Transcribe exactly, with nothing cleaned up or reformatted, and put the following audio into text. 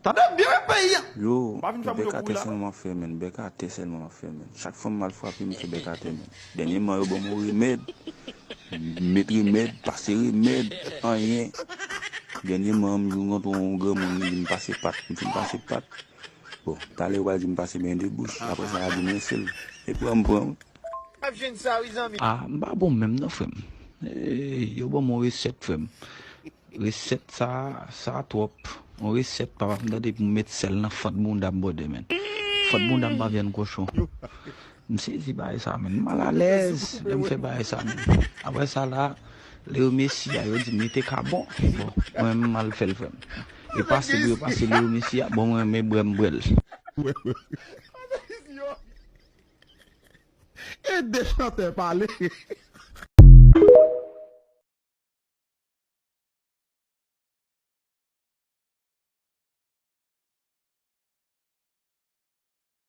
Tande byen wi peyi a. Yo, bèk atè sèlman m ap fè, menn. Bèk atè sèlman m ap fè, menn. Chak fwa m al frape, m fè bèk atè, menn. Dènyèman, yo ban m yon remèd. M met remèd, pase remèd, anyen. Dènyèman, m jwenn yon granmoun, li di m pase pat. M fin pase pat. Bon, talè yo pral di m pase men de bouch. Apre sa, y a di m rense l. E pran m pran. Ap jwenn sa wi zanmi. Ah, m pa bon menm non, frè m. Ey, yo ban m yon resèt, frè m. Resèt sa, sa twòp. Yon resèt, papa, m tande pou m met sèl nan fant bounda m, brother, menn. Fant bounda m pa vyann kochon. M sezi bagay sa, menn. M malalèz lè m fè bagay sa, menn. Apre sa la, Leo Messi a, yo di m li te ka bon. Bon, mwen menm m al fè l, frè m. E pase pou yo pase Leo Messi a, bon, mwen menm brè m bwè l. E de chantè pale.